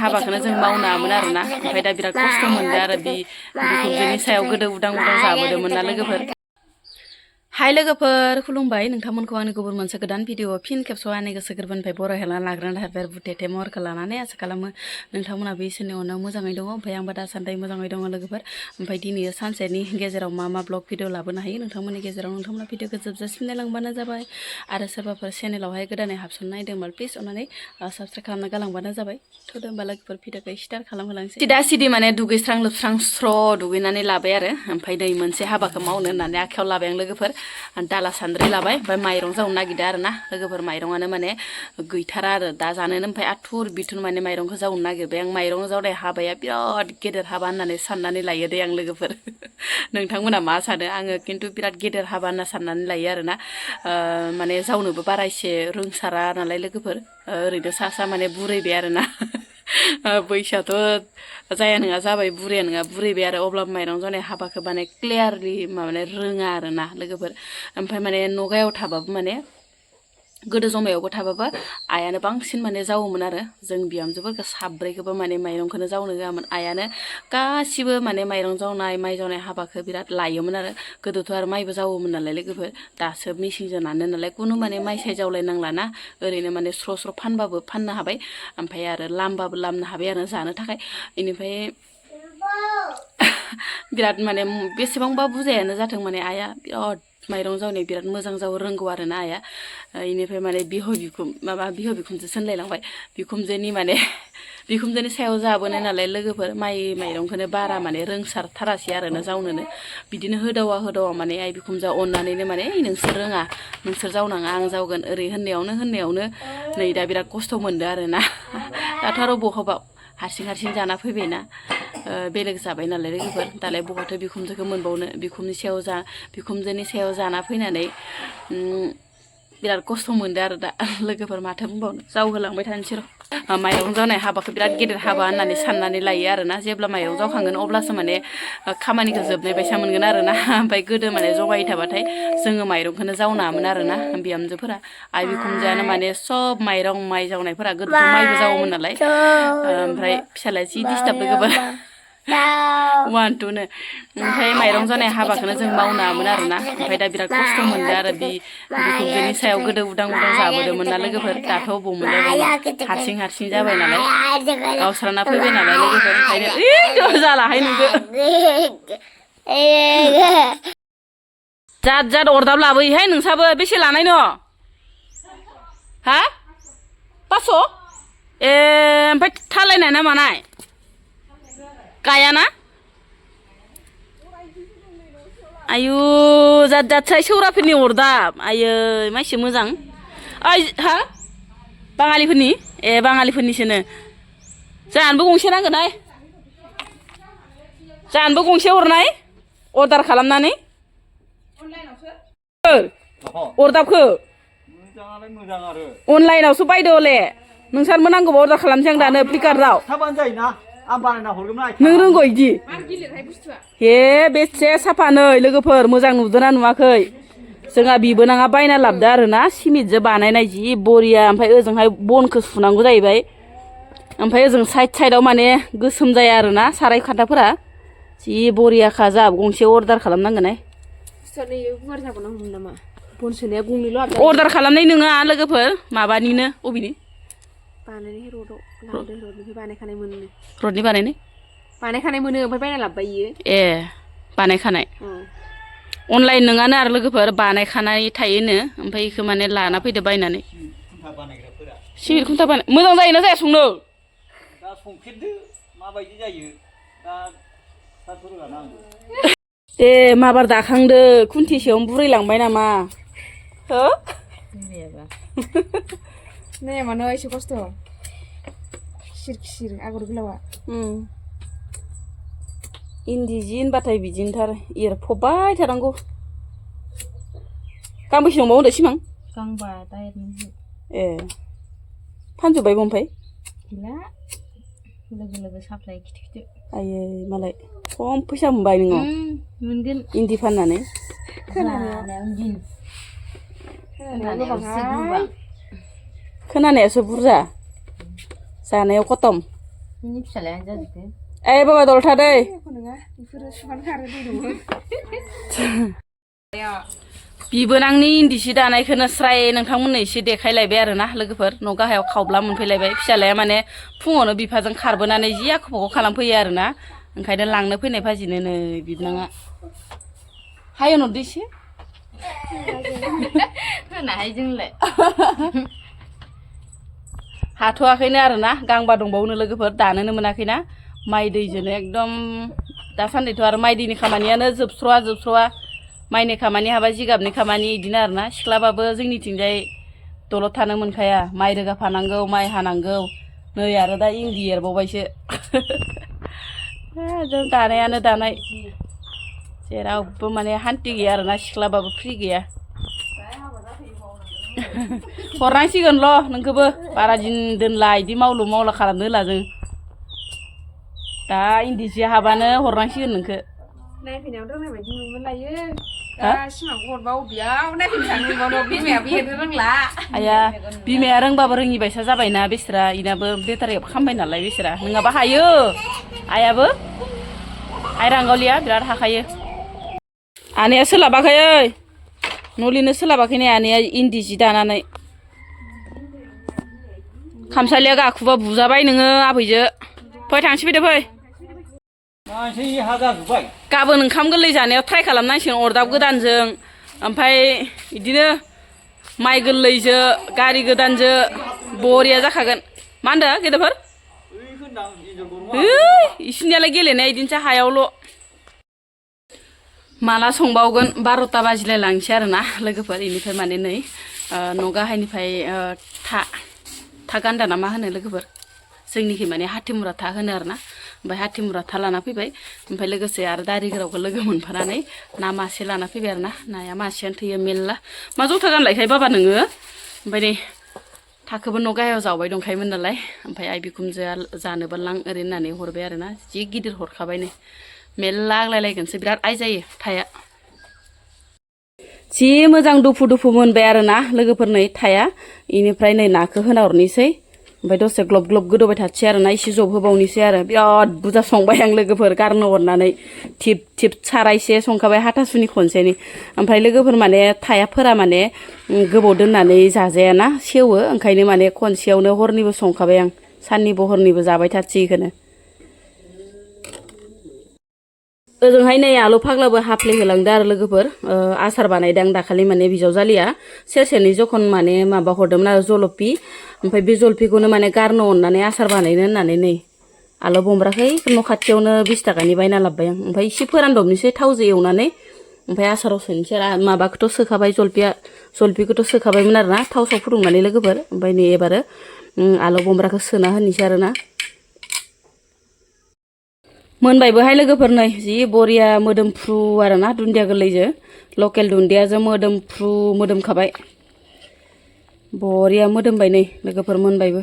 हाबाखौनो जों मावनामोन आरोना ओमफ्राय दा बिराद खस्थ' मोनदों आरो बिखुनजोनि सायाव गोदो उदां उदां जाबोदोंमोन ना लोगोफोर हाय लोगोफोर खुलुमबाय नोंथांमोनखौ आंनि गुबुन मोनसे गोदान भिडिअ फिन खेबस' आंनि गोसो गोरबोनिफ्राय बरायना लाग्रोनो थाखाय बुथेथे महरखौ लानानै आसा खालामो नोंथांमोनाबो इसोरनि अननायाव मोजाङै दङ ओमफ्राय आंबो दासान्दि मोजाङै दङ लोगोफोर ओमफ्राय दिनै सानसेनि गेजेराव मा ब्लग भिडिअ लाबोनो हायो नोंथांमोननि गेजेराव नोंथांमोना भिडिअखौ जोबजासिम नायलांबानो जाबाय आरो सोरबाफोर चेनेलावहाय गोदानै हाबसननो नायदोंबा प्लिज अननानै साबस्क्राइब खालामना गालांबानो जाबाय थ'दो होमबा लोगोफोर भिडिअखौ स्टार्ट खालामहोलांसै सिदा माने दुगैस्रां लोबस्रां स्र' दुगैनानै लाबाय आरो ओमफ्राय दै मोनसे हाबाखौ मावनो होननानै आखायाव लाबाय आं लोगोफोर दाला सान्द्रि लाबाय ओमफ्राय माइरं जावनो नागिरदों आरो ना लोगोफोर माइरंआनो माने गैथारा आरो दा जानोनो ओमफ्राय आथुर बिथुर माने माइरंखौ जावनो नागिरबाय आं माइरं जावनाय हाबाया बिराद गेदेर हाबा होननानै साननानै लायो दे आं लोगोफोर नोंथांमोना मा सानो आङो खिन्थु बिराद गेदेर हाबा होनना साननानै लायो आरोना माने जावनोबो बारा एसे रोंसारा नालाय लोगोफोर ओरैनो सा माने बुरैबाय आरोना बैसोआथ' जाया नङा जाबाय बुरैया नङा बुरैबाय आरो अब्ला माइरं जावनाय हाबाखौ माने क्लियारलि माने रोङा आरोना लोगोफोर ओमफ्राय माने नगायाव थाबाबो माने गोदो जमायावबो थाबाबो आइयानो बांसिन माने जावोमोन आरो जों बिहामजोफोरखौ साब्रैखौबो माने माइरंखौनो जावनो होआमोन आइयानो गासिबो माने माइरं जावनाय माइ जावनाय हाबाखौ बिराद लायोमोन आरो गोदोथ' आरो माइबो जावोमोन नालाय लोगोफोर दासो मेसिनजों नानो नालाय खुनु माने माइ साइ जावलायनांलाना ओरैनो माने स्र' फानबाबो फाननो हाबाय ओमफ्राय आरो लामबाबो लामनो हाबाय आरो जानो थाखाय बेनिफ्राय बिराद माने बेसेबांबा बुजायानो जाथों माने आइया बिराद माइरं जावनाय बिराद मोजां जावो रोंगौ आरोना आइया बेनिफ्राय माने बिहाव बिखुनजो सोनलायलांबाय बिखुनजोनि सायाव जाबोनाय नालाय लोगोफोर माइरंखौनो बारा माने रोंसारथारासै आरोना जावनोनो बिदिनो होदावा माने आइ बिखुनजोआ अननानैनो माने नोंसोर रोङा नोंसोर जावनाङा आं जावगोन ओरै होननायावनो नै दा बिराद खस्थ' मोनदों आरोना दाथ' आरो बहाबा हारसिं जाना फैबायना बेलेग जाबाय नालाय लोगोफोर दालाय बहाथो बिखुनजोखौ मोनबावनो बिखुनजोनि सायाव जाना फैनानै बिराद खस्थ' मोनदों आरो दा लोगोफोर माथो बुंबावनो जावहोलांबाय थानोसै र' माइरं जावनाय हाबाखौ बिराद गेदेर हाबा होननानै साननानै लायो आरोना जेब्ला माइरं जावखांगोन अब्लासो माने खामानिखौ जोबनाय बायसा मोनगोन आरोना ओमफ्राय गोदो माने जगाय थाबाथाय जोङो माइरंखौनो जावनाङामोन आरोना बिहामजोफोरा आइ बिखुनजोआनो माने सब माइ जावनायफोरा गोदोथ' माइबो जावोमोन नालाय ओमफ्राय फिसालाया जि डिस्टार्ब लोगोफोर 1 2 नो ओमफ्राय माइरं जानाय हाबाखौनो जों मावनामोन आरोना ओमफ्राय दा बिराद खस्थ' मोनदों आरो बिखुनजोनि सायाव गोदो उदां जाबोदोंमोन ना लोगोफोर दाथ' बबाव मोनलायबाय हारसिं जाबाय नालाय गावस्राना फैबाय नालाय लोगोफोर ओंखायनो जालाहाय नोंखौ जाद अरदाब लाबोयोहाय नोंसाबो बेसे लानाय न' हा 500 ओमफ्राय थालायनाय ना मानाय गायाना आयु जाद सौराफोरनि अरदाब आयै माइसि मोजां हा बाङालिफोरनि बाङालिफोरनिसोनो जोंहानोबो गंसे नांगोनहाय जोंहानोबो गंसे हरनाय अर्डार खालामनानै अरदाबखौ अनलाइनावसो बायदोले नोंसानोबो नांगौबा अर्डार खालामसै आं दानो फ्लिपकार्टआव नों रोंगौ इदि हे बेसे साफा नै लोगोफोर मोजां नुदोंना नुवाखै जोंहा बिबोनाङा बायना लाबोदो आरोना सिमेन्टजों बानायनाय जि बरिया ओमफ्राय ओजोंहाय बनखौ सुनांगौ जाहैबाय ओमफ्राय ओजों साइडआव माने गोसोम जाया आरोना साराय खान्थाफोरा जि बरियाखा जाहाबो गंसे अर्डार खालामनांगोनहाय अर्डार खालामनाय नङा लोगोफोर माबानिनो अबेनि बानायनाय रडनिफ्राय बानायखानाय मोनो रडनि बानायखानाय मोनो ओमफ्राय बायना लाबोबाय इयो बानायखानाय अनलाइन नङानो आरो लोगोफोर बानायखानाय थायोनो ओमफ्राय बेखौ माने लाना फैदो बायनानै सिमेन्ट खुन्था बानाय मोजां जायोना जाया संनो दा संफेरदो माबायदि जायो दा दे माबार दाखांदो खुन्थिसेयावनो बुरैलांबाय नामा हो नै मानो एसे खस्थ' खिसिर आगर गोलावा इन्दि जि होनबाथाय बिदिनोथार एरफबबाय थानांगौ गांबेसे दंबावो होनदो सिमां गांबा दा फानजोब्बायबो ओमफ्राय गैला लोगो साप्लाय खिथि आयै मालाय खम फैसा मोनबाय नोङो मोनगोन इन्दि फाननानै खोनानायावसो बुरजा जानायाव खतम बिनि फिसालायानो जाजोबदो ओइ बाबा दलथा दै नङा बेफोरो सुखान खारो दै दङ बिबोनांनि इन्दि सि दानायखौनो स्राय नोंथांमोननो एसे देखायलायबाय आरोना लोगोफोर न' गाहायाव खावब्ला मोनफैलायबाय फिसालाया माने फुङावनो बिफाजों खारबोनानै जि आख' फाख' खालामफैयो आरोना ओंखायनो लांनो फैनाय भाजिनो नै बिबोनाङा हाय नरदो एसे होनाहाय जोंलाय हाथ'वाखैनो आरोना गांबा दंबावनो लोगोफोर दानोनो मोनाखैना माइ दैजोंनो एकदम दासान्दिथ' आरो माइ दैनि खामानियानो जोबस्र'वा माइनि खामानि हाबा जिगाबनि खामानि इदिनो आरोना सिख्लाबाबो जोंनिथिंजाय दलद थानो मोनखाया माइ रोगाफानांगौ माइ हानांगौ नै आरो दा इन्दि एरबावबायसो जों दानायानो दानाय जेरावबो माने हान्थि गैया आरोना सिख्लाबाबो फ्रि गैया हरनांसिगोन र' नोंखौबो बारा दिन दोनला इदि मावलु मावला खालामनो होला जों दा इन्दि सि हाबानो हरनांसिगोन नोंखौ नायफैनायाव रोंनाय बायदि मोनलायो दा सिमांखौ हरबा अबेयाव नायफैनो थांनो मोनबावनो बिमायाबो एरनो रोंला आया बिमाया रोंबाबो रोङि बायसा जाबायना बेसरा इनाबो बेटारियाव खामबाय नालाय बेसरा नङाबा हायो आइयाबो आइ रांगावलिया बिराद हाखायो आनैया सोलाबाखै ओइ न'लिनो सोलाबाखै नै आनैया इन्दि जि दानानै खामसालिया गाखुबा बुजाबाय नोङो आबैजो फै थांसै फैदो फै मानसि हा जाजोब्बाय गाबोन ओंखाम गोरलै जानायाव ट्राइ खालामनांसिगोन अरदाब गोदानजों ओमफ्राय बिदिनो माइ गोरलैजों गारि गोदानजों बरिया जाखागोन मा होनदों गेदेरफोर इसिनियालाय गेलेनाया इदिनोसो हायावल' माला संबावगोन 12ता बाजिलाय लांसै आरोना लोगोफोर इनिफ्राय माने नै न' गाहायनिफ्राय था गान्दा ना मा होनो लोगोफोर जोंनिखै माने हाथिमुरा था होनो आरोना ओमफ्राय हाथिमुरा था लाना फैबाय ओमफ्राय लोगोसे आरो दारि गोरावखौ लोगो मोनफानानै ना मासे लाना फैबाय आरोना नाया मासेयानो थैयो मेल्ला मा जथा गानलायखाय बाबा नोङो ओमफ्राय नै थाखोबो न' गाहायाव जावबाय दंखायोमोन नालाय ओमफ्राय आइ बिखुनजोआ जानोबा लां ओरै होननानै हरबाय आरोना जि गिदिर हरखाबाय नै मेल्ला आग्लायलायगोनसो बिराद आइ जायो थाया जि मोजां दुफु दुफु मोनबाय आरोना लोगोफोर नै थाया इनिफ्राय नै नाखौ होना हरनोसै ओमफ्राय दसे ग्लब ग्लब गोदौबाय थासै आरोना इसे जबहोबावनोसै आरो बिराद बुरजा संबाय आं लोगोफोर गारनो हरनानै थिब थिब सारायसे संखाबाय हाथासुनि खनसेनि ओमफ्राय लोगोफोर माने थायाफोरा माने गोबाव दोननानै जाजायाना सेवो ओंखायनो माने खनसेयावनो हरनिबो संखाबाय आं साननिबो हरनिबो जाबाय थासै इखौनो ओजोंहाय नै आलु फाग्लाबो हाफ्ले होलांदो आरो लोगोफोर आसार बानायदों दाखालि माने बिजावजालिया सेरसेनि जखन माने माबा हरदोंमोन आरो जलफि ओमफ्राय बे जलफिखौनो माने गारनो अननानै आसार बानायनो होननानै नै आलु बमब्राखै न' खाथियावनो 20 थाखानि बायना लाबोबाय आं ओमफ्राय एसे फोरानदबनोसै थावजों एवनानै ओमफ्राय आसाराव सोनोसै आरो माबाखौथ' सोखाबाय जलफिखौथ' सोखाबायमोन आरोना थाव साव फुदुंनानै लोगोफोर ओमफ्राय नै एबारो आलु बमब्राखौ सोना होनोसै आरोना मोनबायबोहाय लोगोफोर नै जि बरिया मोदोमफ्रु आरोना दुन्दिया गोरलैजों लकेल दुन्दियाजों मोदोमफ्रु मोदोमखाबाय बरिया मोदोमबाय नै लोगोफोर मोनबायबो